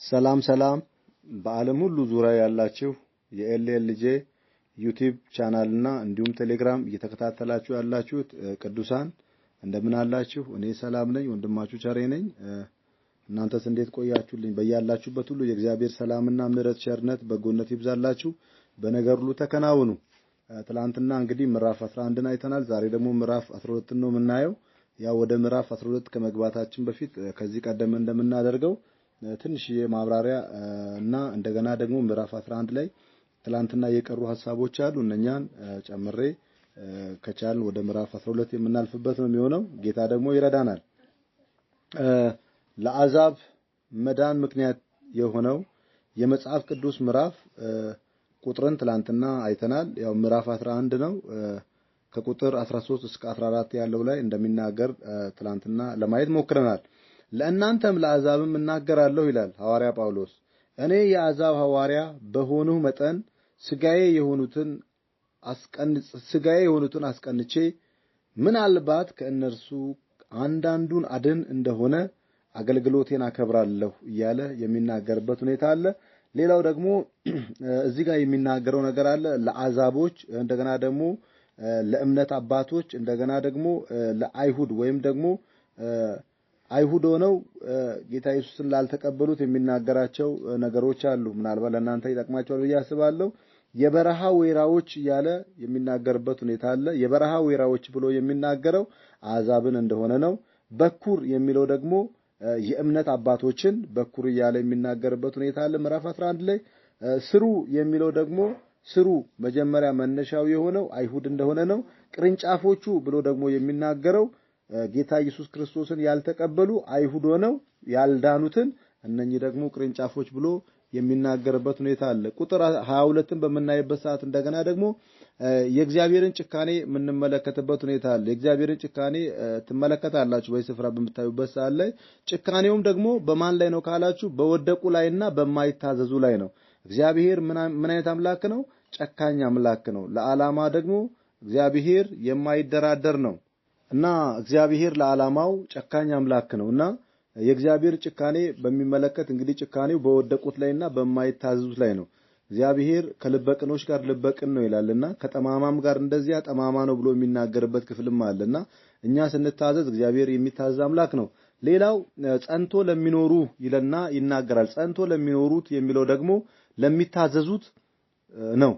ሰላም ሰላም በዓለም ሁሉ ዙሪያ ያላችሁ የ LLJ YouTube channel እና እንዲሁም ቴሌግራም እየተከታተላችሁ ያላችሁት ቅዱሳን እንደምን አላችሁ? እኔ ሰላም ነኝ፣ ወንድማችሁ ቸሬ ነኝ። እናንተስ እንዴት ቆያችሁልኝ? በያላችሁበት ሁሉ የእግዚአብሔር ሰላምና ምሕረት፣ ቸርነት፣ በጎነት ይብዛላችሁ። በነገር ሁሉ ተከናውኑ። ትላንትና እንግዲህ ምዕራፍ 11ን አይተናል። ዛሬ ደግሞ ምዕራፍ 12 ነው የምናየው። ያው ወደ ምዕራፍ 12 ከመግባታችን በፊት ከዚህ ቀደም እንደምናደርገው ትንሽዬ ማብራሪያ እና እንደገና ደግሞ ምዕራፍ 11 ላይ ትላንትና የቀሩ ሀሳቦች አሉ። እነኛን ጨምሬ ከቻልን ወደ ምዕራፍ 12 የምናልፍበት ነው የሚሆነው። ጌታ ደግሞ ይረዳናል። ለአሕዛብ መዳን ምክንያት የሆነው የመጽሐፍ ቅዱስ ምዕራፍ ቁጥርን ትላንትና አይተናል። ያው ምዕራፍ 11 ነው። ከቁጥር 13 እስከ 14 ያለው ላይ እንደሚናገር ትላንትና ለማየት ሞክረናል። ለእናንተም ለአሕዛብም እናገራለሁ ይላል ሐዋርያ ጳውሎስ። እኔ የአሕዛብ ሐዋርያ በሆንሁ መጠን ስጋዬ የሆኑትን አስቀንቼ ምናልባት ከእነርሱ አንዳንዱን አድን እንደሆነ አገልግሎቴን አከብራለሁ እያለ የሚናገርበት ሁኔታ አለ። ሌላው ደግሞ እዚህ ጋር የሚናገረው ነገር አለ። ለአሕዛቦች፣ እንደገና ደግሞ ለእምነት አባቶች፣ እንደገና ደግሞ ለአይሁድ ወይም ደግሞ አይሁድ ሆነው ጌታ ኢየሱስን ላልተቀበሉት የሚናገራቸው ነገሮች አሉ። ምናልባት ለእናንተ ይጠቅማቸዋል ብዬ አስባለሁ። የበረሃ ወይራዎች እያለ የሚናገርበት ሁኔታ አለ። የበረሃ ወይራዎች ብሎ የሚናገረው አሕዛብን እንደሆነ ነው። በኩር የሚለው ደግሞ የእምነት አባቶችን በኩር እያለ የሚናገርበት ሁኔታ አለ። ምዕራፍ 11 ላይ ስሩ የሚለው ደግሞ ስሩ መጀመሪያ መነሻው የሆነው አይሁድ እንደሆነ ነው። ቅርንጫፎቹ ብሎ ደግሞ የሚናገረው ጌታ ኢየሱስ ክርስቶስን ያልተቀበሉ አይሁድ ሆነው ያልዳኑትን እነኚህ ደግሞ ቅርንጫፎች ብሎ የሚናገርበት ሁኔታ አለ። ቁጥር 22ን በምናይበት ሰዓት እንደገና ደግሞ የእግዚአብሔርን ጭካኔ የምንመለከትበት ሁኔታ አለ። የእግዚአብሔርን ጭካኔ ትመለከታላችሁ በዚህ ስፍራ በምታዩበት ሰዓት ላይ። ጭካኔውም ደግሞ በማን ላይ ነው ካላችሁ በወደቁ ላይና በማይታዘዙ ላይ ነው። እግዚአብሔር ምን አይነት አምላክ ነው? ጨካኝ አምላክ ነው። ለዓላማ ደግሞ እግዚአብሔር የማይደራደር ነው። እና እግዚአብሔር ለዓላማው ጨካኝ አምላክ ነው። እና የእግዚአብሔር ጭካኔ በሚመለከት እንግዲህ ጭካኔው በወደቁት ላይና በማይታዘዙት ላይ ነው። እግዚአብሔር ከልበቅኖች ጋር ልበቅን ነው ይላልና ከጠማማም ጋር እንደዚያ ጠማማ ነው ብሎ የሚናገርበት ክፍልም አለና እኛ ስንታዘዝ እግዚአብሔር የሚታዘዝ አምላክ ነው። ሌላው ጸንቶ ለሚኖሩ ይለና ይናገራል። ጸንቶ ለሚኖሩት የሚለው ደግሞ ለሚታዘዙት ነው።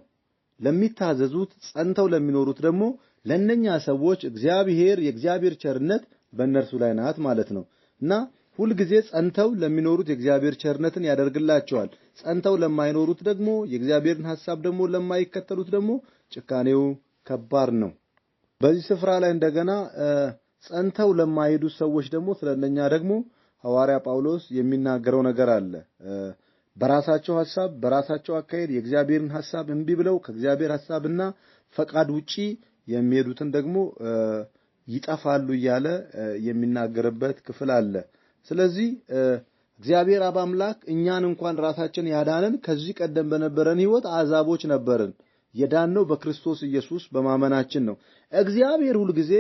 ለሚታዘዙት ጸንተው ለሚኖሩት ደግሞ ለነኛ ሰዎች እግዚአብሔር የእግዚአብሔር ቸርነት በእነርሱ ላይ ናት ማለት ነው። እና ሁልጊዜ ጸንተው ለሚኖሩት የእግዚአብሔር ቸርነትን ያደርግላቸዋል። ጸንተው ለማይኖሩት ደግሞ የእግዚአብሔርን ሐሳብ ደግሞ ለማይከተሉት ደግሞ ጭካኔው ከባድ ነው። በዚህ ስፍራ ላይ እንደገና ጸንተው ለማይሄዱ ሰዎች ደግሞ ስለነኛ ደግሞ ሐዋርያ ጳውሎስ የሚናገረው ነገር አለ። በራሳቸው ሐሳብ በራሳቸው አካሄድ የእግዚአብሔርን ሐሳብ እምቢ ብለው ከእግዚአብሔር ሐሳብና ፈቃድ ውጪ የሚሄዱትን ደግሞ ይጠፋሉ እያለ የሚናገርበት ክፍል አለ። ስለዚህ እግዚአብሔር አብ አምላክ እኛን እንኳን ራሳችን ያዳነን ከዚህ ቀደም በነበረን ሕይወት አሕዛቦች ነበርን። የዳነው በክርስቶስ ኢየሱስ በማመናችን ነው። እግዚአብሔር ሁል ጊዜ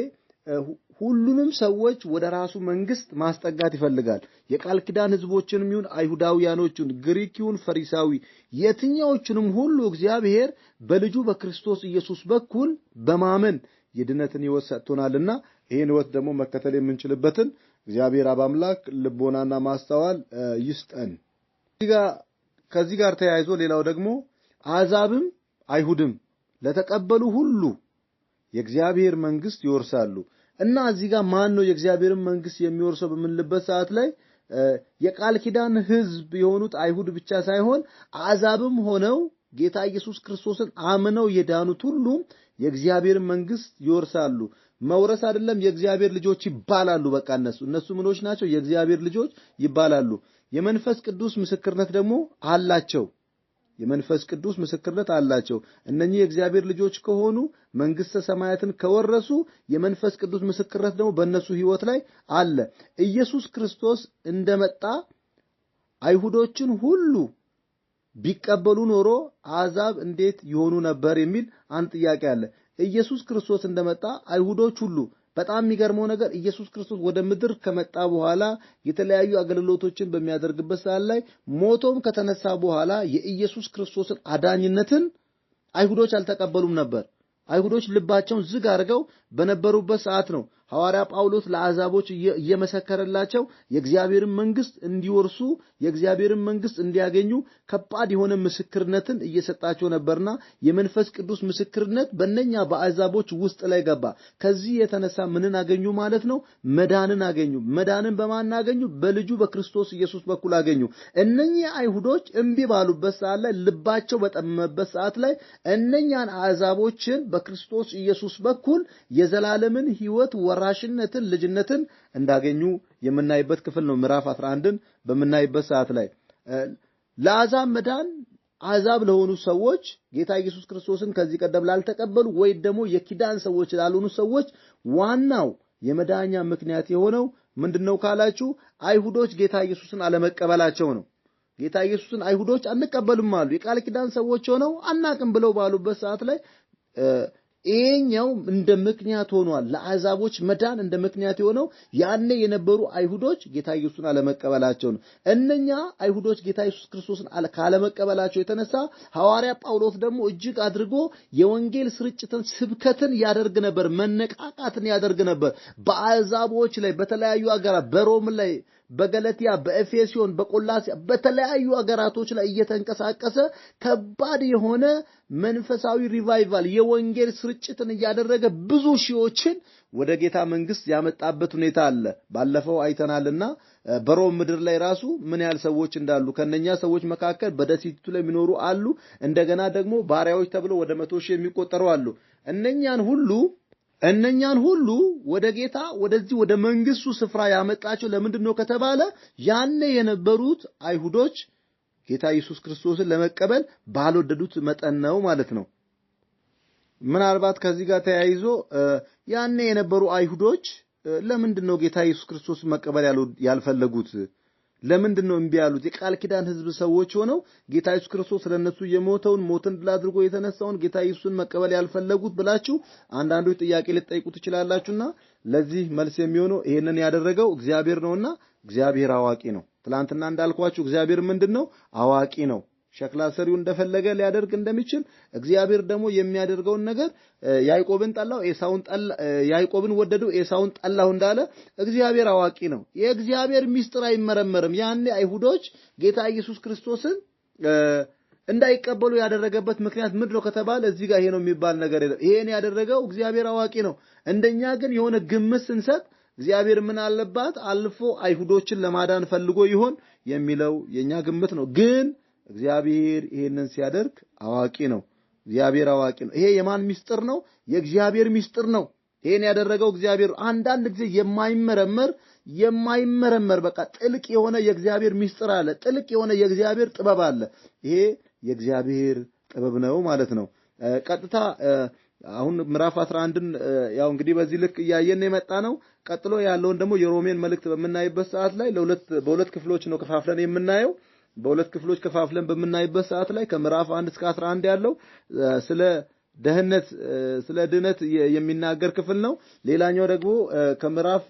ሁሉንም ሰዎች ወደ ራሱ መንግስት ማስጠጋት ይፈልጋል። የቃል ኪዳን ሕዝቦችንም ይሁን አይሁዳውያኖቹን፣ ግሪክ ይሁን ፈሪሳዊ፣ የትኛዎቹንም ሁሉ እግዚአብሔር በልጁ በክርስቶስ ኢየሱስ በኩል በማመን የድነትን ሕይወት ሰጥቶናልና ይሄን ሕይወት ደግሞ መከተል የምንችልበትን እግዚአብሔር አብ አምላክ ልቦናና ማስተዋል ይስጠን። ከዚህ ጋር ተያይዞ ሌላው ደግሞ አሕዛብም አይሁድም ለተቀበሉ ሁሉ የእግዚአብሔር መንግስት ይወርሳሉ። እና እዚህ ጋር ማን ነው የእግዚአብሔርን መንግስት የሚወርሰው በምንልበት ሰዓት ላይ የቃል ኪዳን ሕዝብ የሆኑት አይሁድ ብቻ ሳይሆን አሕዛብም ሆነው ጌታ ኢየሱስ ክርስቶስን አምነው የዳኑት ሁሉ የእግዚአብሔርን መንግስት ይወርሳሉ። መውረስ አይደለም የእግዚአብሔር ልጆች ይባላሉ። በቃ እነሱ ምኖች ናቸው? የእግዚአብሔር ልጆች ይባላሉ። የመንፈስ ቅዱስ ምስክርነት ደግሞ አላቸው። የመንፈስ ቅዱስ ምስክርነት አላቸው። እነኚህ የእግዚአብሔር ልጆች ከሆኑ መንግስተ ሰማያትን ከወረሱ የመንፈስ ቅዱስ ምስክርነት ደግሞ በእነሱ ሕይወት ላይ አለ። ኢየሱስ ክርስቶስ እንደመጣ አይሁዶችን ሁሉ ቢቀበሉ ኖሮ አሕዛብ እንዴት ይሆኑ ነበር የሚል አንድ ጥያቄ አለ። ኢየሱስ ክርስቶስ እንደመጣ አይሁዶች ሁሉ በጣም የሚገርመው ነገር ኢየሱስ ክርስቶስ ወደ ምድር ከመጣ በኋላ የተለያዩ አገልግሎቶችን በሚያደርግበት ሰዓት ላይ ሞቶም ከተነሳ በኋላ የኢየሱስ ክርስቶስን አዳኝነትን አይሁዶች አልተቀበሉም ነበር። አይሁዶች ልባቸውን ዝግ አድርገው በነበሩበት ሰዓት ነው ሐዋርያ ጳውሎስ ለአሕዛቦች እየመሰከረላቸው የእግዚአብሔርን መንግስት እንዲወርሱ የእግዚአብሔርን መንግስት እንዲያገኙ ከባድ የሆነ ምስክርነትን እየሰጣቸው ነበርና የመንፈስ ቅዱስ ምስክርነት በእነኛ በአሕዛቦች ውስጥ ላይ ገባ። ከዚህ የተነሳ ምንን አገኙ ማለት ነው? መዳንን አገኙ። መዳንን በማን አገኙ? በልጁ በክርስቶስ ኢየሱስ በኩል አገኙ። እነኚህ አይሁዶች እምቢ ባሉበት ሰዓት ላይ፣ ልባቸው በጠመመበት ሰዓት ላይ እነኛን አሕዛቦችን በክርስቶስ ኢየሱስ በኩል የዘላለምን ሕይወት ወራሽነትን፣ ልጅነትን እንዳገኙ የምናይበት ክፍል ነው። ምዕራፍ 11ን በምናይበት ሰዓት ላይ ለአሕዛብ መዳን አሕዛብ ለሆኑ ሰዎች ጌታ ኢየሱስ ክርስቶስን ከዚህ ቀደም ላልተቀበሉ ወይ ደግሞ የኪዳን ሰዎች ላልሆኑ ሰዎች ዋናው የመዳኛ ምክንያት የሆነው ምንድነው ካላችሁ አይሁዶች ጌታ ኢየሱስን አለመቀበላቸው ነው። ጌታ ኢየሱስን አይሁዶች አንቀበልም አሉ። የቃል ኪዳን ሰዎች ሆነው አናቅም ብለው ባሉበት ሰዓት ላይ ይሄኛው እንደ ምክንያት ሆኗል። ለአሕዛቦች መዳን እንደ ምክንያት የሆነው ያኔ የነበሩ አይሁዶች ጌታ ኢየሱስን አለመቀበላቸው ነው። እነኛ አይሁዶች ጌታ ኢየሱስ ክርስቶስን ካለመቀበላቸው የተነሳ ሐዋርያ ጳውሎስ ደግሞ እጅግ አድርጎ የወንጌል ስርጭትን፣ ስብከትን ያደርግ ነበር፣ መነቃቃትን ያደርግ ነበር። በአሕዛቦች ላይ በተለያዩ አገራት፣ በሮም ላይ፣ በገለቲያ፣ በኤፌሶን፣ በቆላሲያ፣ በተለያዩ አገራቶች ላይ እየተንቀሳቀሰ ከባድ የሆነ መንፈሳዊ revival የወንጌል ስርጭትን እያደረገ ብዙ ሺዎችን ወደ ጌታ መንግስት ያመጣበት ሁኔታ አለ። ባለፈው አይተናልና በሮም ምድር ላይ ራሱ ምን ያህል ሰዎች እንዳሉ፣ ከነኛ ሰዎች መካከል በደሴቲቱ ላይ የሚኖሩ አሉ። እንደገና ደግሞ ባሪያዎች ተብሎ ወደ 100,000 የሚቆጠሩ አሉ። እነኛን ሁሉ ወደ ጌታ ወደዚህ ወደ መንግስቱ ስፍራ ያመጣቸው ለምንድን ነው ከተባለ ያኔ የነበሩት አይሁዶች ጌታ ኢየሱስ ክርስቶስን ለመቀበል ባልወደዱት መጠን ነው ማለት ነው። ምናልባት ከዚህ ጋር ተያይዞ ያኔ የነበሩ አይሁዶች ለምንድን ነው ጌታ ኢየሱስ ክርስቶስን መቀበል ያልፈለጉት? ለምንድን ነው እምቢ ያሉት? የቃል ኪዳን ሕዝብ ሰዎች ሆነው ጌታ ኢየሱስ ክርስቶስ ስለነሱ የሞተውን ሞትን ድል አድርጎ የተነሳውን ጌታ ኢየሱስን መቀበል ያልፈለጉት ብላችሁ አንዳንዶች ጥያቄ ልትጠይቁ ትችላላችሁና ለዚህ መልስ የሚሆነው ይሄንን ያደረገው እግዚአብሔር ነውና እግዚአብሔር አዋቂ ነው። ትላንትና እንዳልኳችሁ እግዚአብሔር ምንድነው? አዋቂ ነው። ሸክላ ሰሪው እንደፈለገ ሊያደርግ እንደሚችል እግዚአብሔር ደግሞ የሚያደርገውን ነገር ያዕቆብን ጠላው ኤሳውን ጠላ፣ ያዕቆብን ወደደው ኤሳውን ጠላው እንዳለ እግዚአብሔር አዋቂ ነው። የእግዚአብሔር ሚስጥር አይመረመርም። ያኔ አይሁዶች ጌታ ኢየሱስ ክርስቶስን እንዳይቀበሉ ያደረገበት ምክንያት ምንድነው ከተባለ እዚህ ጋር ይሄ ነው የሚባል ነገር የለም። ይሄን ያደረገው እግዚአብሔር አዋቂ ነው። እንደኛ ግን የሆነ ግምት ስንሰጥ እግዚአብሔር ምን አለባት አልፎ አይሁዶችን ለማዳን ፈልጎ ይሆን የሚለው የኛ ግምት ነው። ግን እግዚአብሔር ይሄንን ሲያደርግ አዋቂ ነው። እግዚአብሔር አዋቂ ነው። ይሄ የማን ሚስጥር ነው? የእግዚአብሔር ሚስጥር ነው። ይሄን ያደረገው እግዚአብሔር። አንዳንድ ጊዜ የማይመረመር በቃ ጥልቅ የሆነ የእግዚአብሔር ሚስጥር አለ። ጥልቅ የሆነ የእግዚአብሔር ጥበብ አለ። ይሄ የእግዚአብሔር ጥበብ ነው ማለት ነው። ቀጥታ አሁን ምዕራፍ 11ን ያው እንግዲህ በዚህ ልክ እያየን የመጣ ነው። ቀጥሎ ያለውን ደግሞ የሮሜን መልእክት በምናይበት ሰዓት ላይ በሁለት ክፍሎች ነው ከፋፍለን የምናየው። በሁለት ክፍሎች ከፋፍለን በምናይበት ሰዓት ላይ ከምዕራፍ 1 እስከ 11 ያለው ስለ ደህንነት ስለ ድነት የሚናገር ክፍል ነው። ሌላኛው ደግሞ ከምዕራፍ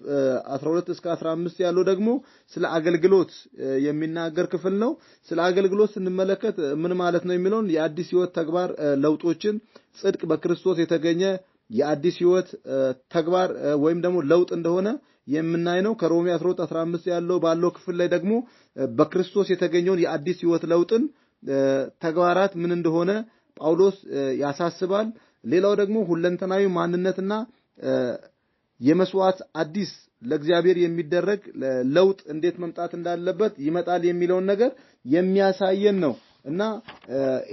12 እስከ 15 ያለው ደግሞ ስለ አገልግሎት የሚናገር ክፍል ነው። ስለ አገልግሎት ስንመለከት ምን ማለት ነው የሚለውን የአዲስ ሕይወት ተግባር ለውጦችን፣ ጽድቅ በክርስቶስ የተገኘ የአዲስ ሕይወት ተግባር ወይም ደግሞ ለውጥ እንደሆነ የምናይ ነው። ከሮሜ 12 15 ያለው ባለው ክፍል ላይ ደግሞ በክርስቶስ የተገኘውን የአዲስ ሕይወት ለውጥን ተግባራት ምን እንደሆነ ጳውሎስ ያሳስባል። ሌላው ደግሞ ሁለንተናዊ ማንነትና የመስዋዕት አዲስ ለእግዚአብሔር የሚደረግ ለውጥ እንዴት መምጣት እንዳለበት ይመጣል የሚለውን ነገር የሚያሳየን ነው እና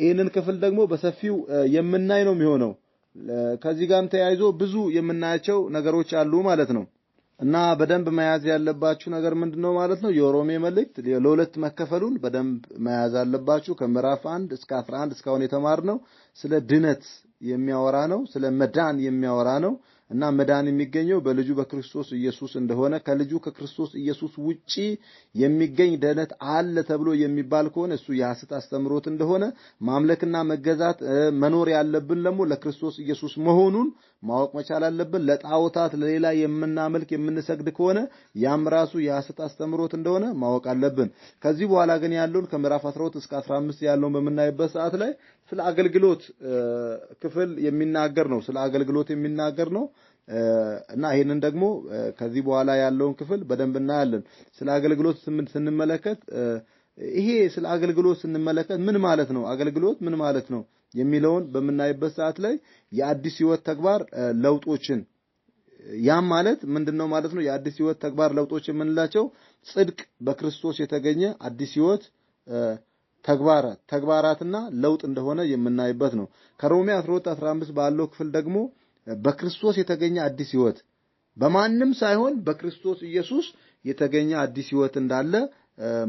ይህንን ክፍል ደግሞ በሰፊው የምናይ ነው የሚሆነው። ከዚህ ጋርም ተያይዞ ብዙ የምናያቸው ነገሮች አሉ ማለት ነው። እና በደንብ መያዝ ያለባችሁ ነገር ምንድነው ማለት ነው? የሮሜ መልእክት ለሁለት መከፈሉን በደንብ መያዝ አለባችሁ። ከምዕራፍ 1 እስከ 11 እስካሁን የተማርነው ስለ ድነት የሚያወራ ነው፣ ስለ መዳን የሚያወራ ነው። እና መዳን የሚገኘው በልጁ በክርስቶስ ኢየሱስ እንደሆነ፣ ከልጁ ከክርስቶስ ኢየሱስ ውጪ የሚገኝ ድነት አለ ተብሎ የሚባል ከሆነ እሱ የሐሰት አስተምሮት እንደሆነ፣ ማምለክና መገዛት መኖር ያለብን ደግሞ ለክርስቶስ ኢየሱስ መሆኑን ማወቅ መቻል አለብን። ለጣዖታት ለሌላ የምናመልክ የምንሰግድ ከሆነ ያም ራሱ የሐሰት አስተምሮት እንደሆነ ማወቅ አለብን። ከዚህ በኋላ ግን ያለውን ከምዕራፍ 12 እስከ 15 ያለውን በምናይበት ሰዓት ላይ ስለ አገልግሎት ክፍል የሚናገር ነው። ስለ አገልግሎት የሚናገር ነው እና ይሄንን ደግሞ ከዚህ በኋላ ያለውን ክፍል በደንብ እናያለን። ስለ አገልግሎት ስንመለከት ይሄ ስለ አገልግሎት ስንመለከት ምን ማለት ነው? አገልግሎት ምን ማለት ነው የሚለውን በምናይበት ሰዓት ላይ የአዲስ ሕይወት ተግባር ለውጦችን ያም ማለት ምንድነው ማለት ነው? የአዲስ ሕይወት ተግባር ለውጦች የምንላቸው ጽድቅ በክርስቶስ የተገኘ አዲስ ሕይወት ተግባራትና ለውጥ እንደሆነ የምናይበት ነው። ከሮሜ 12:15 ባለው ክፍል ደግሞ በክርስቶስ የተገኘ አዲስ ሕይወት በማንም ሳይሆን በክርስቶስ ኢየሱስ የተገኘ አዲስ ሕይወት እንዳለ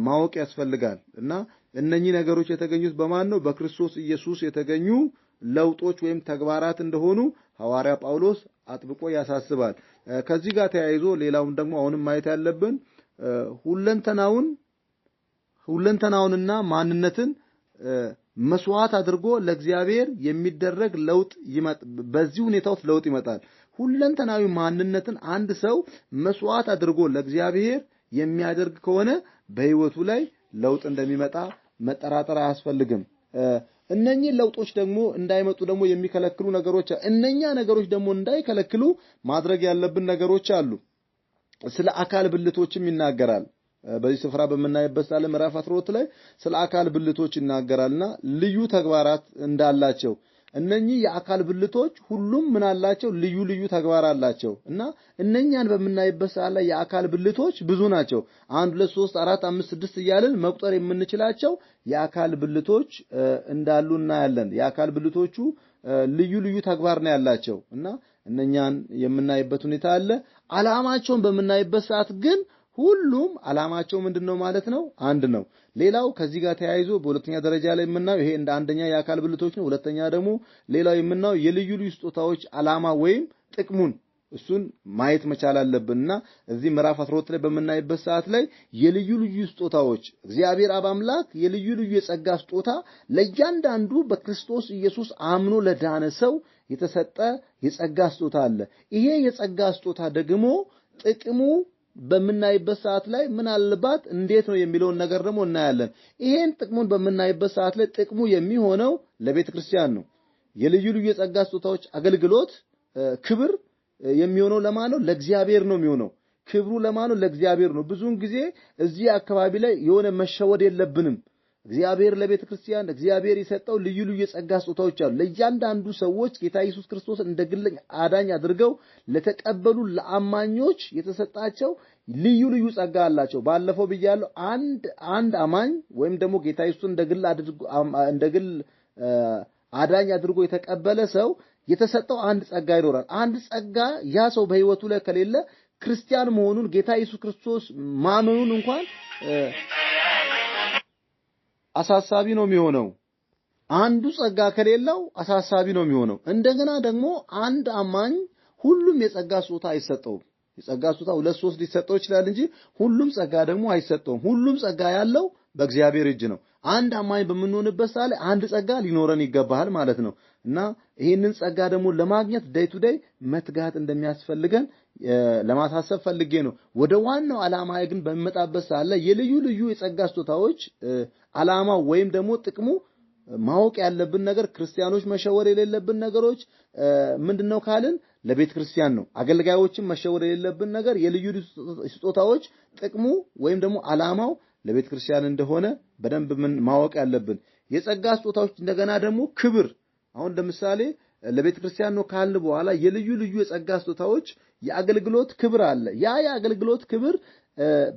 ማወቅ ያስፈልጋል። እና እነኚህ ነገሮች የተገኙት በማን ነው? በክርስቶስ ኢየሱስ የተገኙ ለውጦች ወይም ተግባራት እንደሆኑ ሐዋርያ ጳውሎስ አጥብቆ ያሳስባል። ከዚህ ጋር ተያይዞ ሌላውን ደግሞ አሁንም ማየት ያለብን ሁለንተናውንና ማንነትን መስዋዕት አድርጎ ለእግዚአብሔር የሚደረግ ለውጥ በዚህ ሁኔታ ውስጥ ለውጥ ይመጣል። ሁለንተናዊ ማንነትን አንድ ሰው መስዋዕት አድርጎ ለእግዚአብሔር የሚያደርግ ከሆነ በህይወቱ ላይ ለውጥ እንደሚመጣ መጠራጠር አያስፈልግም። እነኚህ ለውጦች ደግሞ እንዳይመጡ ደግሞ የሚከለክሉ ነገሮች እነኛ ነገሮች ደግሞ እንዳይከለክሉ ማድረግ ያለብን ነገሮች አሉ። ስለ አካል ብልቶችም ይናገራል። በዚህ ስፍራ በምናይበት ሳለ ምዕራፍ 12 ላይ ስለ አካል ብልቶች ይናገራልና ልዩ ተግባራት እንዳላቸው እነኚህ የአካል ብልቶች ሁሉም ምን አላቸው? ልዩ ልዩ ተግባር አላቸው። እና እነኛን በምናይበት ሰዓት ላይ የአካል ብልቶች ብዙ ናቸው። 1 2 3 4 5 6 እያልን መቁጠር የምንችላቸው የአካል ብልቶች እንዳሉ እናያለን። የአካል ብልቶቹ ልዩ ልዩ ተግባር ነው ያላቸው እና እነኛን የምናይበት ሁኔታ አለ። ዓላማቸውን በምናይበት ሰዓት ግን ሁሉም ዓላማቸው ምንድነው ማለት ነው? አንድ ነው። ሌላው ከዚህ ጋር ተያይዞ በሁለተኛ ደረጃ ላይ የምናየው ይሄ እንደ አንደኛ የአካል ብልቶች ነው። ሁለተኛ ደግሞ ሌላው የምናየው የልዩ ልዩ ስጦታዎች ዓላማ ወይም ጥቅሙን እሱን ማየት መቻል አለብንና እዚህ ምዕራፍ 12 ላይ በምናይበት ሰዓት ላይ የልዩ ልዩ ስጦታዎች እግዚአብሔር አብ አምላክ የልዩ ልዩ የጸጋ ስጦታ ለእያንዳንዱ በክርስቶስ ኢየሱስ አምኖ ለዳነ ሰው የተሰጠ የጸጋ ስጦታ አለ። ይሄ የጸጋ ስጦታ ደግሞ ጥቅሙ በምናይበት ሰዓት ላይ ምናልባት እንዴት ነው የሚለውን ነገር ደግሞ እናያለን። ይሄን ጥቅሙን በምናይበት ሰዓት ላይ ጥቅሙ የሚሆነው ለቤተክርስቲያን ነው። የልዩ ልዩ የጸጋ ስጦታዎች አገልግሎት ክብር የሚሆነው ለማን ነው? ለእግዚአብሔር ነው የሚሆነው። ክብሩ ለማን ነው? ለእግዚአብሔር ነው። ብዙውን ጊዜ እዚህ አካባቢ ላይ የሆነ መሸወድ የለብንም። እግዚአብሔር ለቤተክርስቲያን እግዚአብሔር የሰጠው ልዩ ልዩ የጸጋ ስጦታዎች አሉ። ለእያንዳንዱ ሰዎች ጌታ ኢየሱስ ክርስቶስ እንደ ግል አዳኝ አድርገው ለተቀበሉ ለአማኞች የተሰጣቸው ልዩ ልዩ ጸጋ አላቸው። ባለፈው ብያለሁ፣ አንድ አማኝ ወይም ደግሞ ጌታ ኢየሱስን እንደ ግል አዳኝ አድርጎ የተቀበለ ሰው የተሰጠው አንድ ጸጋ ይኖራል። አንድ ጸጋ ያ ሰው በህይወቱ ላይ ከሌለ ክርስቲያን መሆኑን ጌታ ኢየሱስ ክርስቶስ ማመኑን እንኳን አሳሳቢ ነው የሚሆነው። አንዱ ጸጋ ከሌለው አሳሳቢ ነው የሚሆነው። እንደገና ደግሞ አንድ አማኝ ሁሉም የጸጋ ስጦታ አይሰጠውም። የጸጋ ስጦታ ሁለት ሶስት ሊሰጠው ይችላል እንጂ ሁሉም ጸጋ ደግሞ አይሰጠውም። ሁሉም ጸጋ ያለው በእግዚአብሔር እጅ ነው። አንድ አማኝ በምንሆንበት ሰዓት ላይ አንድ ጸጋ ሊኖረን ይገባል ማለት ነው። እና ይሄንን ጸጋ ደግሞ ለማግኘት day to day መትጋት እንደሚያስፈልገን ለማሳሰብ ፈልጌ ነው። ወደ ዋናው ዓላማ ግን በሚመጣበት ሰዓት ላይ የልዩ ልዩ የጸጋ ስጦታዎች ዓላማው ወይም ደግሞ ጥቅሙ ማወቅ ያለብን ነገር ክርስቲያኖች መሸወር የሌለብን ነገሮች ምንድነው ካልን ለቤተ ክርስቲያን ነው። አገልጋዮችም መሸወር የሌለብን ነገር የልዩ ልዩ ስጦታዎች ጥቅሙ ወይም ደግሞ ዓላማው ለቤተ ክርስቲያን እንደሆነ በደንብ ማወቅ ያለብን። የጸጋ ስጦታዎች እንደገና ደግሞ ክብር አሁን ለምሳሌ ለቤተ ክርስቲያን ነው ካልን በኋላ የልዩ ልዩ የጸጋ ስጦታዎች የአገልግሎት ክብር አለ። ያ የአገልግሎት ክብር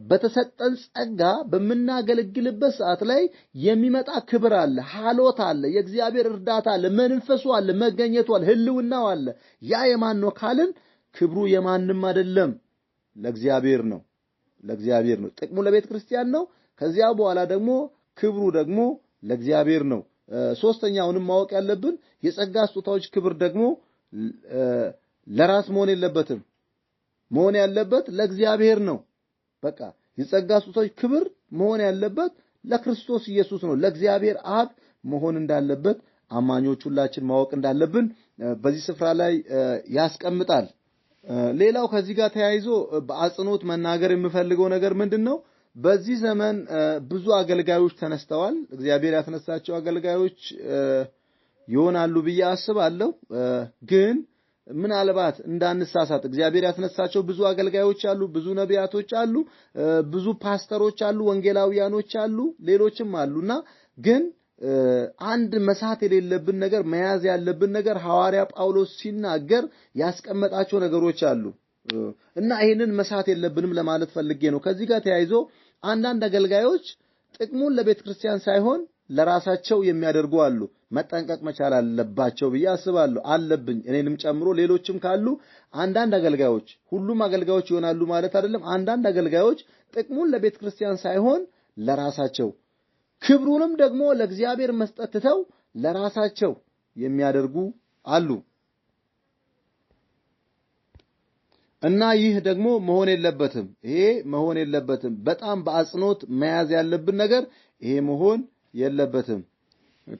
በተሰጠን ጸጋ በምናገለግልበት ሰዓት ላይ የሚመጣ ክብር አለ፣ ሀሎት አለ፣ የእግዚአብሔር እርዳታ አለ፣ መንፈሱ አለ፣ መገኘቱ አለ፣ ህልውናው አለ። ያ የማን ነው ካልን ክብሩ የማንም አይደለም፣ ለእግዚአብሔር ነው። ለእግዚአብሔር ነው። ጥቅሙ ለቤተ ክርስቲያን ነው። ከዚያ በኋላ ደግሞ ክብሩ ደግሞ ለእግዚአብሔር ነው። ሶስተኛውንም ማወቅ ያለብን የጸጋ ስጦታዎች ክብር ደግሞ ለራስ መሆን የለበትም። መሆን ያለበት ለእግዚአብሔር ነው። በቃ የጸጋ ስጦታዎች ክብር መሆን ያለበት ለክርስቶስ ኢየሱስ ነው፣ ለእግዚአብሔር አብ መሆን እንዳለበት አማኞች ሁላችን ማወቅ እንዳለብን በዚህ ስፍራ ላይ ያስቀምጣል። ሌላው ከዚህ ጋር ተያይዞ በአጽንኦት መናገር የምፈልገው ነገር ምንድነው? በዚህ ዘመን ብዙ አገልጋዮች ተነስተዋል። እግዚአብሔር ያስነሳቸው አገልጋዮች ይሆናሉ ብዬ አስባለሁ። ግን ምናልባት እንዳንሳሳት እግዚአብሔር ያስነሳቸው ብዙ አገልጋዮች አሉ፣ ብዙ ነቢያቶች አሉ፣ ብዙ ፓስተሮች አሉ፣ ወንጌላውያኖች አሉ፣ ሌሎችም አሉና ግን አንድ መሳት የሌለብን ነገር መያዝ ያለብን ነገር ሐዋርያ ጳውሎስ ሲናገር ያስቀመጣቸው ነገሮች አሉ እና ይሄንን መሳት የለብንም ለማለት ፈልጌ ነው። ከዚህ ጋር ተያይዞ አንዳንድ አገልጋዮች ጥቅሙን ለቤተ ክርስቲያን ሳይሆን ለራሳቸው የሚያደርጉ አሉ። መጠንቀቅ መቻል አለባቸው ብዬ አስባለሁ። አለብኝ እኔንም ጨምሮ ሌሎችም ካሉ አንዳንድ አገልጋዮች፣ ሁሉም አገልጋዮች ይሆናሉ ማለት አይደለም። አንዳንድ አገልጋዮች ጥቅሙን ለቤተ ክርስቲያን ሳይሆን ለራሳቸው፣ ክብሩንም ደግሞ ለእግዚአብሔር መስጠት ትተው ለራሳቸው የሚያደርጉ አሉ። እና ይህ ደግሞ መሆን የለበትም። ይሄ መሆን የለበትም። በጣም በአጽንኦት መያዝ ያለብን ነገር ይሄ መሆን የለበትም።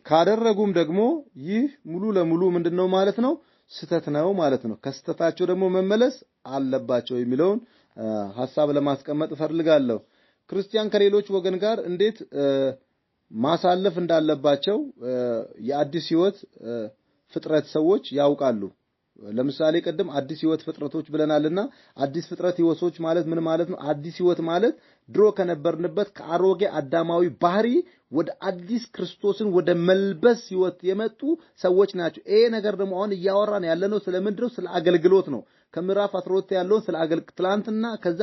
ካደረጉም ደግሞ ይህ ሙሉ ለሙሉ ምንድነው ማለት ነው? ስህተት ነው ማለት ነው። ከስህተታቸው ደግሞ መመለስ አለባቸው የሚለውን ሐሳብ ለማስቀመጥ እፈልጋለሁ። ክርስቲያን ከሌሎች ወገን ጋር እንዴት ማሳለፍ እንዳለባቸው የአዲስ ሕይወት ፍጥረት ሰዎች ያውቃሉ። ለምሳሌ ቅድም አዲስ ሕይወት ፍጥረቶች ብለናልና አዲስ ፍጥረት ሕይወቶች ማለት ምን ማለት ነው? አዲስ ሕይወት ማለት ድሮ ከነበርንበት ከአሮጌ አዳማዊ ባህሪ ወደ አዲስ ክርስቶስን ወደ መልበስ ሕይወት የመጡ ሰዎች ናቸው። ይሄ ነገር ደግሞ አሁን እያወራን ያለነው ስለምንድነው? ስለ አገልግሎት ነው። ከምዕራፍ 12 ያለውን ስለ አገልግሎት ትላንትና፣ ከዛ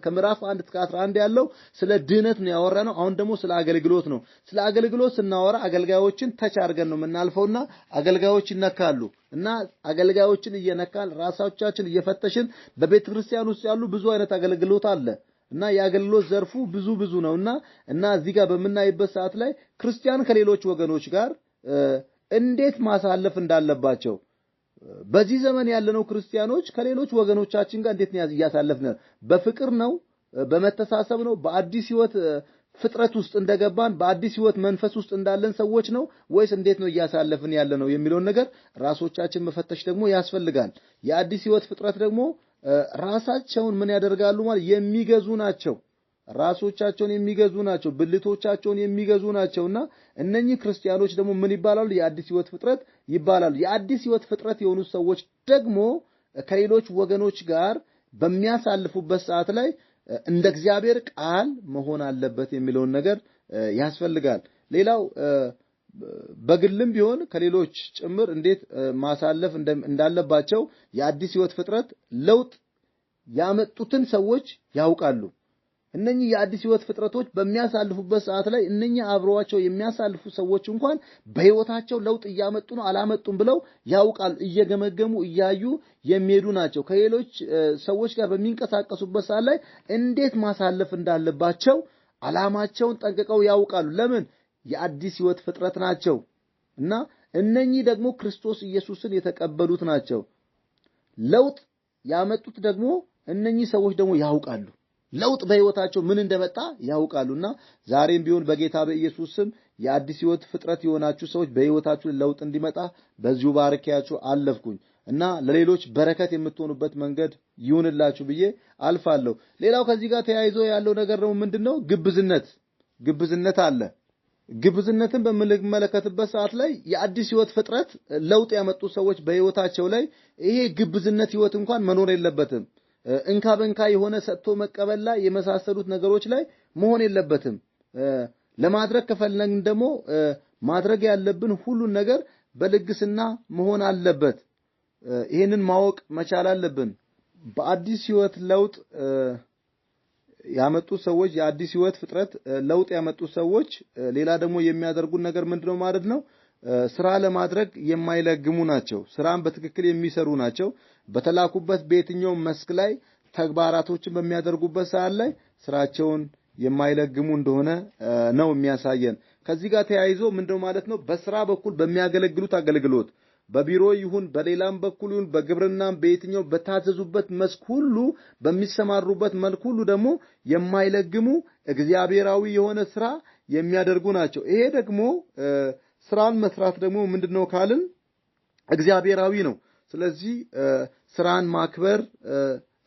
ከምዕራፍ 1 እስከ 11 ያለው ስለ ድህነት ነው ያወራነው። አሁን ደግሞ ስለ አገልግሎት ነው። ስለ አገልግሎት ስናወራ አገልጋዮችን ተች አድርገን ነው የምናልፈውና አገልጋዮች ይነካሉ እና አገልጋዮችን እየነካን ራሳችን እየፈተሽን በቤተክርስቲያን ውስጥ ያሉ ብዙ አይነት አገልግሎት አለ እና የአገልግሎት ዘርፉ ብዙ ብዙ ነውና እና እዚህ ጋር በምናይበት ሰዓት ላይ ክርስቲያን ከሌሎች ወገኖች ጋር እንዴት ማሳለፍ እንዳለባቸው በዚህ ዘመን ያለነው ክርስቲያኖች ከሌሎች ወገኖቻችን ጋር እንዴት ነው እያሳለፍን? በፍቅር ነው፣ በመተሳሰብ ነው፣ በአዲስ ሕይወት ፍጥረት ውስጥ እንደገባን በአዲስ ሕይወት መንፈስ ውስጥ እንዳለን ሰዎች ነው ወይስ እንዴት ነው እያሳለፍን ያለነው የሚለውን ነገር ራሶቻችን መፈተሽ ደግሞ ያስፈልጋል። የአዲስ ሕይወት ፍጥረት ደግሞ ራሳቸውን ምን ያደርጋሉ ማለት የሚገዙ ናቸው። ራሶቻቸውን የሚገዙ ናቸው፣ ብልቶቻቸውን የሚገዙ ናቸውና እነኚህ ክርስቲያኖች ደግሞ ምን ይባላሉ? የአዲስ ሕይወት ፍጥረት ይባላሉ። የአዲስ ሕይወት ፍጥረት የሆኑ ሰዎች ደግሞ ከሌሎች ወገኖች ጋር በሚያሳልፉበት ሰዓት ላይ እንደ እግዚአብሔር ቃል መሆን አለበት የሚለውን ነገር ያስፈልጋል። ሌላው በግልም ቢሆን ከሌሎች ጭምር እንዴት ማሳለፍ እንዳለባቸው የአዲስ ሕይወት ፍጥረት ለውጥ ያመጡትን ሰዎች ያውቃሉ። እነኚህ የአዲስ ሕይወት ፍጥረቶች በሚያሳልፉበት ሰዓት ላይ እነኚህ አብረዋቸው የሚያሳልፉ ሰዎች እንኳን በሕይወታቸው ለውጥ እያመጡ ነው አላመጡም ብለው ያውቃሉ። እየገመገሙ እያዩ የሚሄዱ ናቸው። ከሌሎች ሰዎች ጋር በሚንቀሳቀሱበት ሰዓት ላይ እንዴት ማሳለፍ እንዳለባቸው ዓላማቸውን ጠንቅቀው ያውቃሉ። ለምን? የአዲስ ሕይወት ፍጥረት ናቸው እና እነኚህ ደግሞ ክርስቶስ ኢየሱስን የተቀበሉት ናቸው። ለውጥ ያመጡት ደግሞ እነኚህ ሰዎች ደግሞ ያውቃሉ። ለውጥ በሕይወታቸው ምን እንደመጣ ያውቃሉና ዛሬም ቢሆን በጌታ በኢየሱስ ስም የአዲስ ሕይወት ፍጥረት የሆናችሁ ሰዎች በሕይወታችሁ ለውጥ እንዲመጣ በዚሁ ባርኪያችሁ አለፍኩኝ እና ለሌሎች በረከት የምትሆኑበት መንገድ ይሁንላችሁ ብዬ አልፋለሁ። ሌላው ከዚህ ጋር ተያይዞ ያለው ነገር ደግሞ ምንድነው? ግብዝነት አለ። ግብዝነትን በምንመለከትበት ሰዓት ላይ የአዲስ ሕይወት ፍጥረት ለውጥ ያመጡ ሰዎች በሕይወታቸው ላይ ይሄ ግብዝነት ሕይወት እንኳን መኖር የለበትም። እንካ በእንካ የሆነ ሰጥቶ መቀበል ላይ የመሳሰሉት ነገሮች ላይ መሆን የለበትም። ለማድረግ ከፈለግን ደግሞ ማድረግ ያለብን ሁሉን ነገር በልግስና መሆን አለበት። ይሄንን ማወቅ መቻል አለብን። በአዲስ ሕይወት ለውጥ ያመጡ ሰዎች የአዲስ ሕይወት ፍጥረት ለውጥ ያመጡ ሰዎች ሌላ ደግሞ የሚያደርጉት ነገር ምንድነው ማለት ነው? ስራ ለማድረግ የማይለግሙ ናቸው። ስራን በትክክል የሚሰሩ ናቸው። በተላኩበት በየትኛው መስክ ላይ ተግባራቶችን በሚያደርጉበት ሰዓት ላይ ስራቸውን የማይለግሙ እንደሆነ ነው የሚያሳየን። ከዚህ ጋር ተያይዞ ምንድነው ማለት ነው? በስራ በኩል በሚያገለግሉት አገልግሎት በቢሮ ይሁን በሌላም በኩል ይሁን በግብርናም በየትኛው በታዘዙበት መስክ ሁሉ በሚሰማሩበት መልክ ሁሉ ደግሞ የማይለግሙ እግዚአብሔራዊ የሆነ ስራ የሚያደርጉ ናቸው። ይሄ ደግሞ ስራን መስራት ደግሞ ምንድነው ካልን እግዚአብሔራዊ ነው። ስለዚህ ስራን ማክበር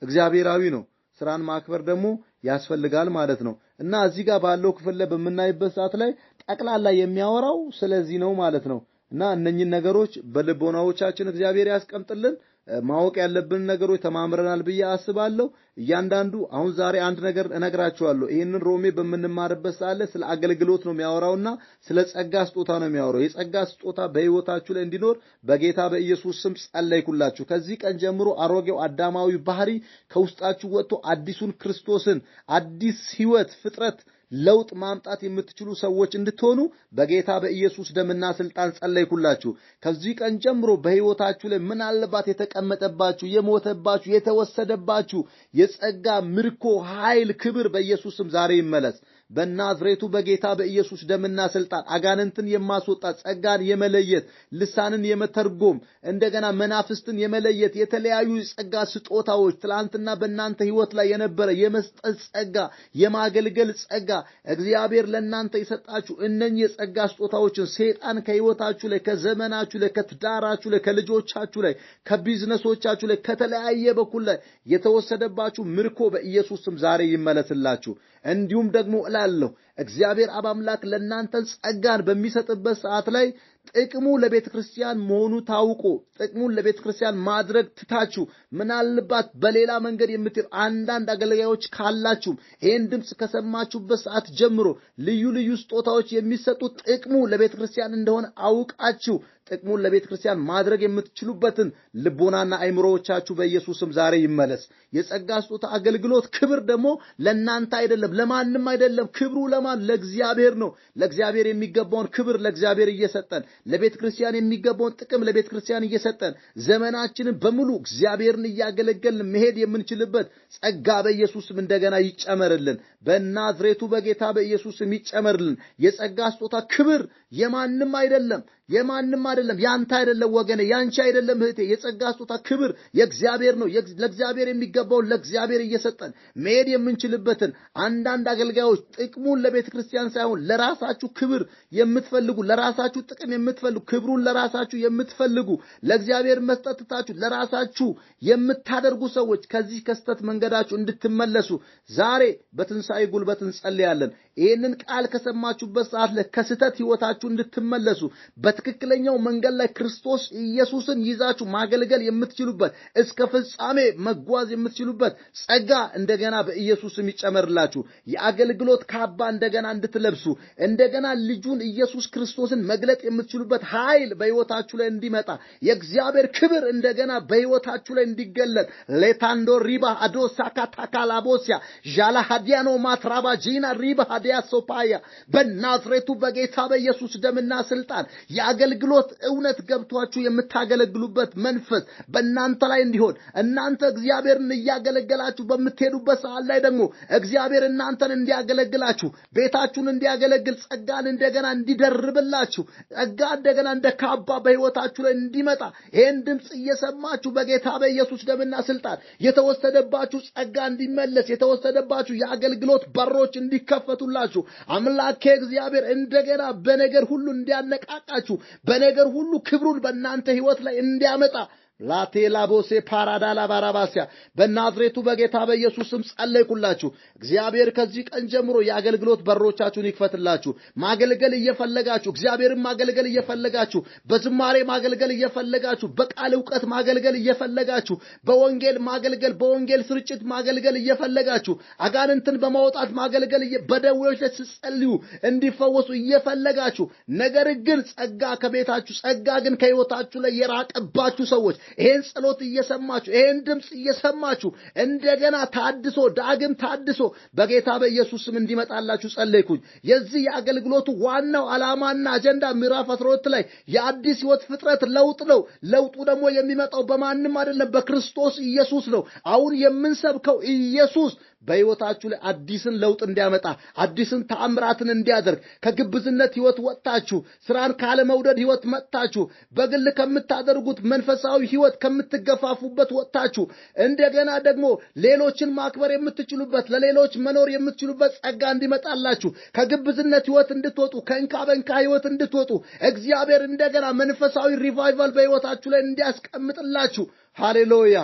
እግዚአብሔራዊ ነው። ስራን ማክበር ደግሞ ያስፈልጋል ማለት ነው። እና እዚህ ጋር ባለው ክፍል ላይ በምናይበት ሰዓት ላይ ጠቅላላ የሚያወራው ስለዚህ ነው ማለት ነው። እና እነኚህን ነገሮች በልቦናዎቻችን እግዚአብሔር ያስቀምጥልን። ማወቅ ያለብን ነገሮች ተማምረናል ብዬ አስባለሁ። እያንዳንዱ አሁን ዛሬ አንድ ነገር እነግራችኋለሁ። ይህንን ሮሜ በምንማርበት ሰዓት ላይ ስለ አገልግሎት ነው የሚያወራውና ስለ ጸጋ ስጦታ ነው የሚያወራው። የጸጋ ስጦታ በሕይወታችሁ ላይ እንዲኖር በጌታ በኢየሱስ ስም ጸለይኩላችሁ። ከዚህ ቀን ጀምሮ አሮጌው አዳማዊ ባህሪ ከውስጣችሁ ወጥቶ አዲሱን ክርስቶስን፣ አዲስ ሕይወት፣ ፍጥረት ለውጥ ማምጣት የምትችሉ ሰዎች እንድትሆኑ በጌታ በኢየሱስ ደምና ስልጣን ጸለይኩላችሁ። ከዚህ ቀን ጀምሮ በሕይወታችሁ ላይ ምናልባት የተቀመጠባችሁ፣ የሞተባችሁ፣ የተወሰደባችሁ የጸጋ ምርኮ፣ ኃይል፣ ክብር በኢየሱስ ስም ዛሬ ይመለስ። በናዝሬቱ በጌታ በኢየሱስ ደምና ስልጣን አጋንንትን የማስወጣት፣ ጸጋን የመለየት፣ ልሳንን የመተርጎም፣ እንደገና መናፍስትን የመለየት የተለያዩ የጸጋ ስጦታዎች፣ ትላንትና በእናንተ ሕይወት ላይ የነበረ የመስጠት ጸጋ፣ የማገልገል ጸጋ እግዚአብሔር ለእናንተ የሰጣችሁ እነኚህ የጸጋ ስጦታዎችን ሰይጣን ከሕይወታችሁ ላይ፣ ከዘመናችሁ ላይ፣ ከትዳራችሁ ላይ፣ ከልጆቻችሁ ላይ፣ ከቢዝነሶቻችሁ ላይ፣ ከተለያየ በኩል ላይ የተወሰደባችሁ ምርኮ በኢየሱስ ስም ዛሬ ይመለስላችሁ። እንዲሁም ደግሞ እላለሁ እግዚአብሔር አብ አምላክ ለእናንተ ጸጋን በሚሰጥበት ሰዓት ላይ ጥቅሙ ለቤተ ክርስቲያን መሆኑ ታውቆ ጥቅሙን ለቤተ ክርስቲያን ማድረግ ትታችሁ ምናልባት በሌላ መንገድ የምትሄዱ አንዳንድ አገልጋዮች ካላችሁ ይህን ድምፅ ከሰማችሁበት ሰዓት ጀምሮ ልዩ ልዩ ስጦታዎች የሚሰጡ ጥቅሙ ለቤተ ክርስቲያን እንደሆነ አውቃችሁ ጥቅሙን ለቤተ ክርስቲያን ማድረግ የምትችሉበትን ልቦናና አይምሮዎቻችሁ በኢየሱስ ስም ዛሬ ይመለስ። የጸጋ ስጦታ አገልግሎት ክብር ደግሞ ለእናንተ አይደለም፣ ለማንም አይደለም። ክብሩ ለማን? ለእግዚአብሔር ነው። ለእግዚአብሔር የሚገባውን ክብር ለእግዚአብሔር እየሰጠን፣ ለቤተ ክርስቲያን የሚገባውን ጥቅም ለቤተ ክርስቲያን እየሰጠን፣ ዘመናችንን በሙሉ እግዚአብሔርን እያገለገልን መሄድ የምንችልበት ጸጋ በኢየሱስ ስም እንደገና ይጨመርልን። በናዝሬቱ በጌታ በኢየሱስ ስም ይጨመርልን። የጸጋ ስጦታ ክብር የማንም አይደለም፣ የማንም አይደለም። ያንተ አይደለም ወገኔ፣ ያንቺ አይደለም እህቴ። የጸጋ ስጦታ ክብር የእግዚአብሔር ነው። ለእግዚአብሔር የሚገባውን ለእግዚአብሔር እየሰጠን መሄድ የምንችልበትን፣ አንዳንድ አገልጋዮች ጥቅሙን ለቤተ ክርስቲያን ሳይሆን ለራሳችሁ ክብር የምትፈልጉ፣ ለራሳችሁ ጥቅም የምትፈልጉ፣ ክብሩን ለራሳችሁ የምትፈልጉ፣ ለእግዚአብሔር መስጠት ትታችሁ ለራሳችሁ የምታደርጉ ሰዎች ከዚህ ከስተት መንገዳችሁ እንድትመለሱ ዛሬ በትንሣኤ ጉልበት እንጸልያለን። ይህንን ቃል ከሰማችሁበት ሰዓት ላይ ከስተት ሕይወታችሁ እንድትመለሱ፣ በትክክለኛው መንገድ ላይ ክርስቶስ ኢየሱስን ይዛችሁ ማገልገል የምትችሉበት፣ እስከ ፍጻሜ መጓዝ የምትችሉበት ጸጋ እንደገና በኢየሱስ ስም ይጨመርላችሁ። የአገልግሎት ካባ እንደገና እንድትለብሱ፣ እንደገና ልጁን ኢየሱስ ክርስቶስን መግለጥ የምትችሉበት ኃይል በሕይወታችሁ ላይ እንዲመጣ፣ የእግዚአብሔር ክብር እንደገና በሕይወታችሁ ላይ እንዲገለጥ፣ ሌታንዶ ሪባ አዶ ሳካታካላቦሲያ ዣላ ሀዲያኖ ማትራባ ጂና ሪባ ሀዲያ ሶፓያ፣ በናዝሬቱ በጌታ በኢየሱስ ደምና ስልጣን የአገልግሎት እውነት ገብቷችሁ የምታገለግሉበት መንፈስ በእናንተ ላይ እንዲሆን፣ እናንተ እግዚአብሔርን እያገለገላችሁ በምትሄዱበት ሰዓት ላይ ደግሞ እግዚአብሔር እናንተን እንዲያገለግላችሁ፣ ቤታችሁን እንዲያገለግል፣ ጸጋን እንደገና እንዲደርብላችሁ፣ ጸጋ እንደገና እንደ ካባ በሕይወታችሁ ላይ እንዲመጣ፣ ይህን ድምፅ እየሰማችሁ በጌታ በኢየሱስ ደምና ስልጣን የተወሰደባችሁ ጸጋ እንዲመለስ፣ የተወሰደባችሁ የአገልግሎት በሮች እንዲከፈቱላችሁ፣ አምላኬ እግዚአብሔር እንደገና በነገር ሁሉ እንዲያነቃቃችሁ፣ በነገር ሁሉ ክብሩን በእናንተ ሕይወት ላይ እንዲያመጣ፣ ላቴላቦሴ ፓራዳላ ባራባሲያ፣ በናዝሬቱ በጌታ በኢየሱስ ስም ጸለይኩላችሁ። እግዚአብሔር ከዚህ ቀን ጀምሮ የአገልግሎት በሮቻችሁን ይክፈትላችሁ። ማገልገል እየፈለጋችሁ፣ እግዚአብሔርን ማገልገል እየፈለጋችሁ፣ በዝማሬ ማገልገል እየፈለጋችሁ፣ በቃል እውቀት ማገልገል እየፈለጋችሁ፣ በወንጌል ማገልገል፣ በወንጌል ስርጭት ማገልገል እየፈለጋችሁ፣ አጋንንትን በማውጣት ማገልገል፣ በደዌዎች ላይ ስትጸልዩ እንዲፈወሱ እየፈለጋችሁ፣ ነገር ግን ጸጋ ከቤታችሁ፣ ጸጋ ግን ከሕይወታችሁ ላይ የራቀባችሁ ሰዎች ይሄን ጸሎት እየሰማችሁ፣ ይሄን ድምፅ እየሰማችሁ እንደገና ታድሶ፣ ዳግም ታድሶ በጌታ በኢየሱስ ስም እንዲመጣላችሁ ጸለይኩኝ። የዚህ የአገልግሎቱ ዋናው ዓላማና አጀንዳ ምዕራፍ 12 ላይ የአዲስ ሕይወት ፍጥረት ለውጥ ነው። ለውጡ ደግሞ የሚመጣው በማንም አይደለም፣ በክርስቶስ ኢየሱስ ነው። አሁን የምንሰብከው ኢየሱስ በሕይወታችሁ ላይ አዲስን ለውጥ እንዲያመጣ፣ አዲስን ተአምራትን እንዲያደርግ፣ ከግብዝነት ሕይወት ወጥታችሁ፣ ስራን ካለመውደድ ሕይወት መጥታችሁ፣ በግል ከምታደርጉት መንፈሳዊ ሕይወት ከምትገፋፉበት ወጥታችሁ፣ እንደገና ደግሞ ሌሎችን ማክበር የምትችሉበት፣ ለሌሎች መኖር የምትችሉበት ጸጋ እንዲመጣላችሁ፣ ከግብዝነት ሕይወት እንድትወጡ፣ ከእንካ በእንካ ሕይወት እንድትወጡ፣ እግዚአብሔር እንደገና መንፈሳዊ revival በሕይወታችሁ ላይ እንዲያስቀምጥላችሁ። ሃሌሉያ።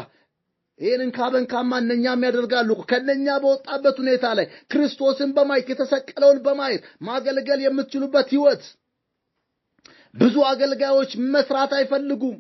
ይህን እንካ በንካማ እነኛም ያደርጋሉ። ከነኛ በወጣበት ሁኔታ ላይ ክርስቶስን በማየት፣ የተሰቀለውን በማየት ማገልገል የምትችሉበት ሕይወት። ብዙ አገልጋዮች መስራት አይፈልጉም።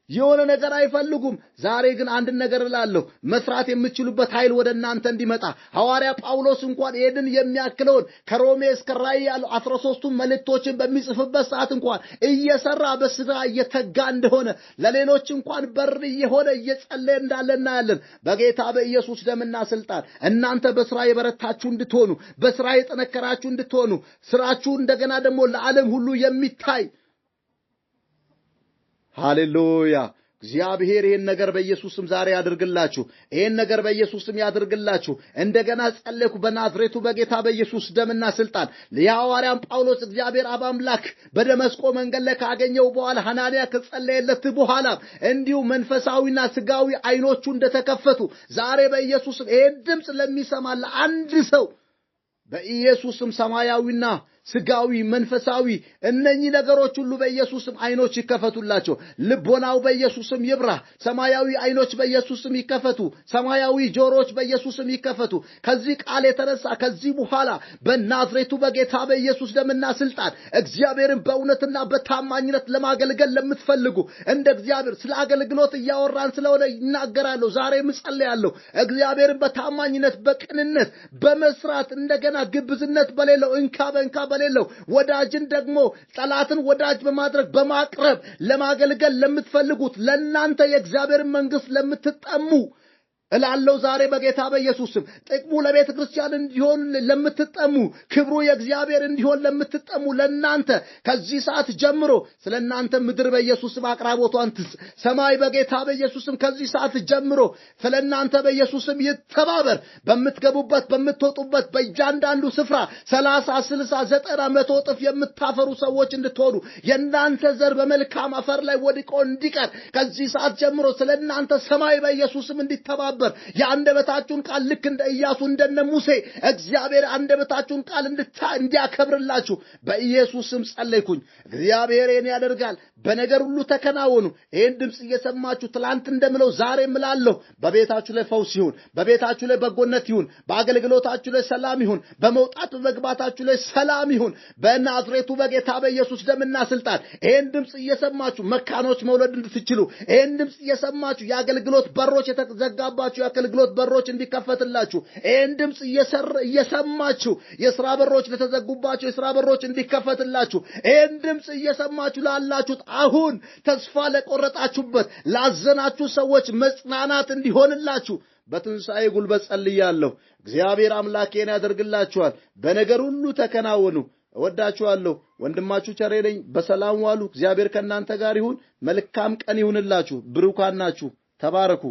የሆነ ነገር አይፈልጉም። ዛሬ ግን አንድ ነገር እላለሁ፣ መስራት የምትችሉበት ኃይል ወደ እናንተ እንዲመጣ። ሐዋርያ ጳውሎስ እንኳን ይህንን የሚያክለውን ከሮሜ እስከ ራእይ ያሉ 13ቱ መልእክቶችን በሚጽፍበት ሰዓት እንኳን እየሰራ፣ በስራ እየተጋ እንደሆነ፣ ለሌሎች እንኳን በር እየሆነ እየጸለየ እንዳለ እናያለን። በጌታ በኢየሱስ ደምና ስልጣን እናንተ በስራ የበረታችሁ እንድትሆኑ፣ በስራ የጠነከራችሁ እንድትሆኑ፣ ስራችሁ እንደገና ደግሞ ለዓለም ሁሉ የሚታይ። ሃሌሉያ! እግዚአብሔር ይህን ነገር በኢየሱስም ዛሬ ያድርግላችሁ። ይህን ነገር በኢየሱስም ያድርግላችሁ። እንደገና ጸለይኩ በናዝሬቱ በጌታ በኢየሱስ ደምና ስልጣን። የሐዋርያም ጳውሎስ እግዚአብሔር አብ አምላክ በደመስቆ መንገድ ላይ ካገኘው በኋላ፣ ሐናንያ ከጸለየለት በኋላ እንዲሁ መንፈሳዊና ስጋዊ አይኖቹ እንደተከፈቱ፣ ዛሬ በኢየሱስም ይህን ድምፅ ለሚሰማ ለአንድ ሰው በኢየሱስም ሰማያዊና ስጋዊ መንፈሳዊ እነኚህ ነገሮች ሁሉ በኢየሱስም አይኖች ይከፈቱላቸው። ልቦናው በኢየሱስም ይብራ። ሰማያዊ አይኖች በኢየሱስም ይከፈቱ። ሰማያዊ ጆሮች በኢየሱስም ይከፈቱ። ከዚህ ቃል የተነሳ ከዚህ በኋላ በናዝሬቱ በጌታ በኢየሱስ ደምና ስልጣን እግዚአብሔርን በእውነትና በታማኝነት ለማገልገል ለምትፈልጉ፣ እንደ እግዚአብሔር ስለ አገልግሎት እያወራን ስለሆነ ይናገራለሁ። ዛሬም እጸልያለሁ። እግዚአብሔርን በታማኝነት፣ በቅንነት በመስራት፣ እንደገና ግብዝነት በሌለው፣ እንካ በእንካ በሌለው፣ ወዳጅን ደግሞ ጠላትን ወዳጅ በማድረግ በማቅረብ ለማገልገል ለምትፈልጉት ለእናንተ፣ የእግዚአብሔርን መንግስት ለምትጠሙ እላለው ዛሬ በጌታ በኢየሱስ ስም፣ ጥቅሙ ለቤተ ክርስቲያን እንዲሆን ለምትጠሙ፣ ክብሩ የእግዚአብሔር እንዲሆን ለምትጠሙ ለእናንተ ከዚህ ሰዓት ጀምሮ ስለ እናንተ ምድር በኢየሱስ ስም አቅራቦቷን ትስ፣ ሰማይ በጌታ በኢየሱስ ስም ከዚህ ሰዓት ጀምሮ ስለ እናንተ በኢየሱስ ስም ይተባበር። በምትገቡበት በምትወጡበት በእያንዳንዱ ስፍራ 30፣ 60፣ 90፣ 100 እጥፍ የምታፈሩ ሰዎች እንድትሆኑ፣ የእናንተ ዘር በመልካም አፈር ላይ ወድቆ እንዲቀር ከዚህ ሰዓት ጀምሮ ስለ እናንተ ሰማይ በኢየሱስ ስም እንዲተባበር፣ የአንደበታችሁን ቃል ልክ እንደ ኢያሱ እንደነ ሙሴ እግዚአብሔር አንደበታችሁን ቃል እንዲያከብርላችሁ በኢየሱስ ስም ጸለይኩኝ። እግዚአብሔር ይህን ያደርጋል። በነገር ሁሉ ተከናወኑ። ይህን ድምፅ እየሰማችሁ ትላንት እንደምለው ዛሬ እምላለሁ፣ በቤታችሁ ላይ ፈውስ ይሁን፣ በቤታችሁ ላይ በጎነት ይሁን፣ በአገልግሎታችሁ ላይ ሰላም ይሁን፣ በመውጣት በመግባታችሁ ላይ ሰላም ይሁን። በናዝሬቱ በጌታ በኢየሱስ ደምና ስልጣን ይህን ድምፅ እየሰማችሁ መካኖች መውለድ እንድትችሉ፣ ይህን ድምፅ እየሰማችሁ የአገልግሎት በሮች የተዘጋባችሁ የአገልግሎት በሮች እንዲከፈትላችሁ፣ ይህን ድምፅ እየሰማችሁ የስራ በሮች ለተዘጉባችሁ የስራ በሮች እንዲከፈትላችሁ፣ ይህን ድምፅ እየሰማችሁ ላላችሁት አሁን ተስፋ ለቆረጣችሁበት ላዘናችሁ ሰዎች መጽናናት እንዲሆንላችሁ በትንሣኤ ጉልበት ጸልያለሁ። እግዚአብሔር አምላኬን ያደርግላችኋል። በነገር ሁሉ ተከናወኑ። እወዳችኋለሁ። ወንድማችሁ ቸሬ ነኝ። በሰላም ዋሉ። እግዚአብሔር ከእናንተ ጋር ይሁን። መልካም ቀን ይሁንላችሁ። ብሩካን ናችሁ። ተባረኩ።